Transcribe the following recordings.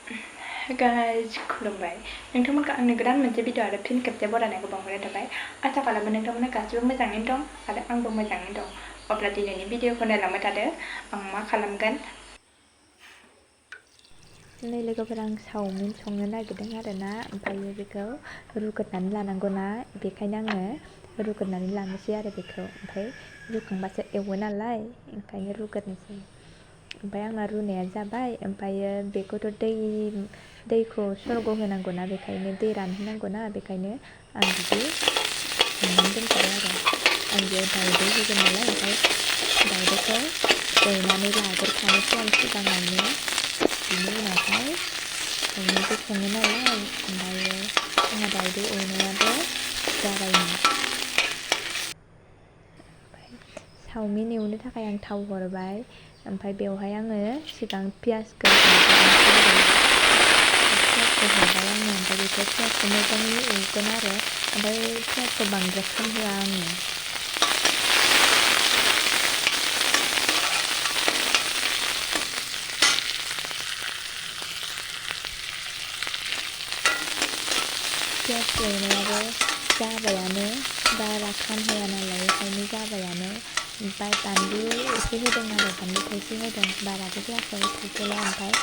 Guys, खुलुमबाय नोंथांमोनखौ आंनि गोदान मोनसे भिडिअ आरो फिन खेबसे बरायनायखौ बावहरनाय थाबाय। आसा खालामो नोंथांमोना गासिबो मोजाङैनो दं आरो आंबो मोजाङैनो दं। अब्ला दिनैनि भिडिअखौ नायलांबाय थादो आं मा खालामगोन। नै लोगोफोर आं चावमिन संनो नागिरदों आरोना, ओमफ्राय बेखौ रुग्रोनानै लानांगौना, बेखायनो आङो रुग्रोनानै लानोसै आरो बेखौ, ओमफ्राय रुखांबासो एवो नालाय ओंखायनो रुग्रोनोसै। ओमफ्राय आंना रुनाया जाबाय, ओमफ्रायो बेखौथ' दैखौ सरग होनांगौना, बेखायनो दै रानहोनांगौना, बेखायनो आं बिदि संनानै दोनखाबाय आरो आं बेयाव दाउदै होगोन नालाय, ओमफ्राय दाउदैखौ एवनानै लाग्रोखानोसै आं सिगाङावनो। बिनि उनावहाय चावमिनखौ सङो नालाय, ओमफ्रायो आंहा दाउदै एवनायाबो जाबायमोन। चावमिन एवनो थाखाय आं थाव हरबाय, ओमफ्राय बेवहाय आङो सिगां पियासखौ हरबाय आङो, ओमफ्राय बेखौ पियासखौ मोजाङै एवगोन आरो, ओमफ्राय पियासखौ बांद्राय खामहोआ आङो। पियास एवनायाबो जाबायानो, बारा खामहोआ नालाय ओंखायनो जाबायानो। ओमफ्राय बानलु एसे होदों आरो, बानलु थाइसे होदों, बाराबो होआखै, थाइसेल'। ओमफ्राय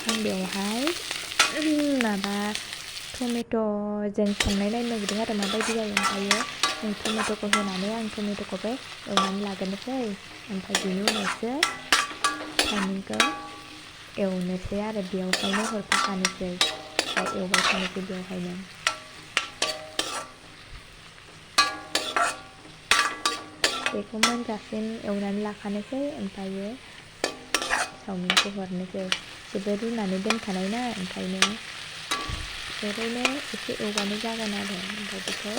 आं बेवहाय माबा टमेट'जों संनाय नायनो नागिरदों आरो माबायदि जायो। ओमफ्रायो टमेट'खौ होनानै आं टमेट'खौबो एवनानै लाग्रोनोसै, ओमफ्राय बेनि उनावसो चावमिनखौ एवनोसै आरो बेवहायनो हरफाखानोसै, एवबाय थानोसै बेवहायनो। बेखौ मोनजासिम एवनानै लाखानोसै, ओमफ्रायो चावमिनखौ हरनोसै। जेबो रुनानै दोनखानाय ना, ओंखायनो ओरैनो एसे एवबानो जागोन आरो। ओमफ्राय बेखौ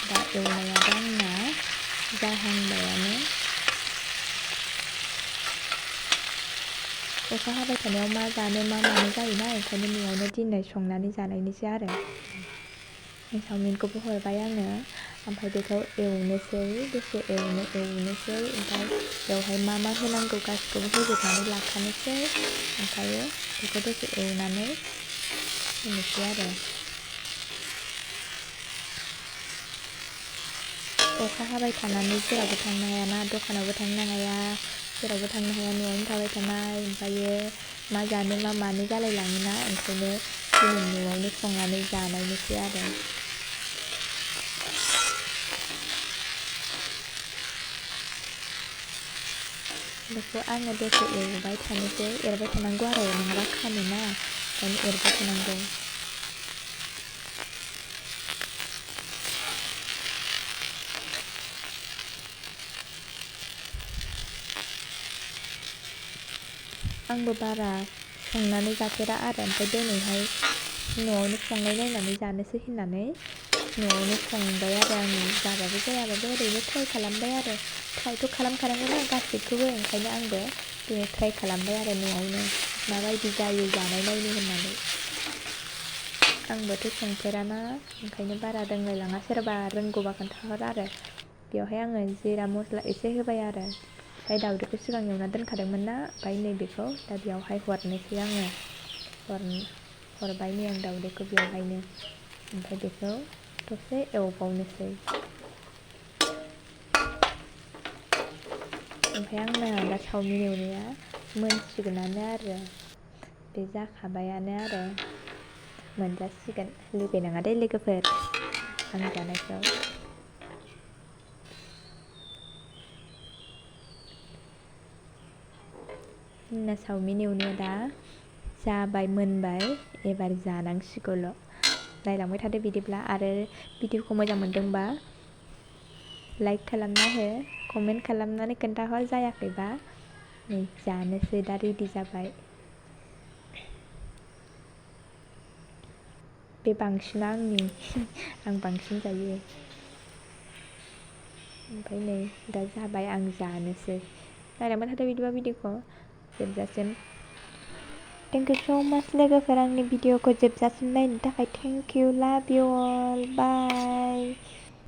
दा एवनायाबो आंना जाहांबायानो। अखा हाबाय थानायाव मा जानो मा मानो जायोना, ओंखायनो न'आवनो दिनै संनानै जानायनोसै आरो। चावमिनखौबो हरबाय आङो, ओमफ्राय बेखौ एवनोसै, दसे एवनोसै, ओमफ्राय बेवहाय मा मा होनांगौ गासिखौबो होजोबनानै लाखानोसै, ओमफ्रायो बेखौ दसे एवनानै होनोसै आरो। अखा हाबाय थानानै जेरावबो थांनो हायाना, दखानावबो थांनो हाया, जेरावबो थांनो हाया, न'आवनो थाबाय थानाय, ओमफ्रायो मा जानो मा मानो जालायलाङोना, ओंखायनो दिनै न'आवनो संनानै जानायनोसै आरो। बेखौ आङो दसे एवबाय थानोसै, एरबाय थानांगौ आरो, नङाबा खामोना, ओंखायनो एरबाय थानांगौ। आंबो बारा संनानै जाफेरा आरो, ओमफ्राय दिनैहाय न'आवनो संनाय नायनानै जानोसै होननानै न'आवनो संबाय आरो आङो। जाबाबो जायाबाबो ओरैनो ट्राइ खालामबाय आरो, ट्राइथ' खालामखानांगौना गासिबखौबो, ओंखायनो आंबो दिनै ट्राइ खालामबाय आरो न'आवनो माबायदि जायो जानाय नायनो होननानै। आंबोथ' संफेराना, ओंखायनो बारा रोंलायलाङा, सोरबा रोंगौबा खोन्थाहर आरो। बेवहाय आङो जिरा मस्ला एसे होबाय आरो, ओमफ्राय दाउदैखौ सिगां एवना दोनखादोंमोन ना, ओमफ्राय नैबेखौ दा बेवहाय हरनोसै आङो। हरबाय नै आं दाउदैखौ बेवहायनो, ओमफ्राय बेखौ दसे एवबावनोसै। ओमफ्राय आंना दा चावमिन एवनाया मोनसिगोनानो आरो, बे जाखाबायानो आरो, मोनजासिगोन। लुगैनाङा दे लोगोफोर आं जानायखौ। जोंना चावमिन एवनाया दा जाबाय, मोनबाय, एबार जानांसिगौल'। नायलांबाय थादो बिदिब्ला, आरो भिडिअखौ मोजां मोनदोंबा लाइक खालामना हो, कमेन्ट खालामनानै खोन्थाहर, जायाखैबा। नै जानोसै, दा रेडि जाबाय। बे बांसिना आंनि आं बांसिन जायो। ओमफ्राय नै दा जाबाय, आं जानोसै। नायलांबाय थादो बिदिबा भिडिअखौ जोबजासिम। थेंक इउ स' माच लोगोफोर, आंनि भिडिअखौ जोबजासिम नायनो थाखाय। थेंक इउ, लाभ इउ अल, बाय।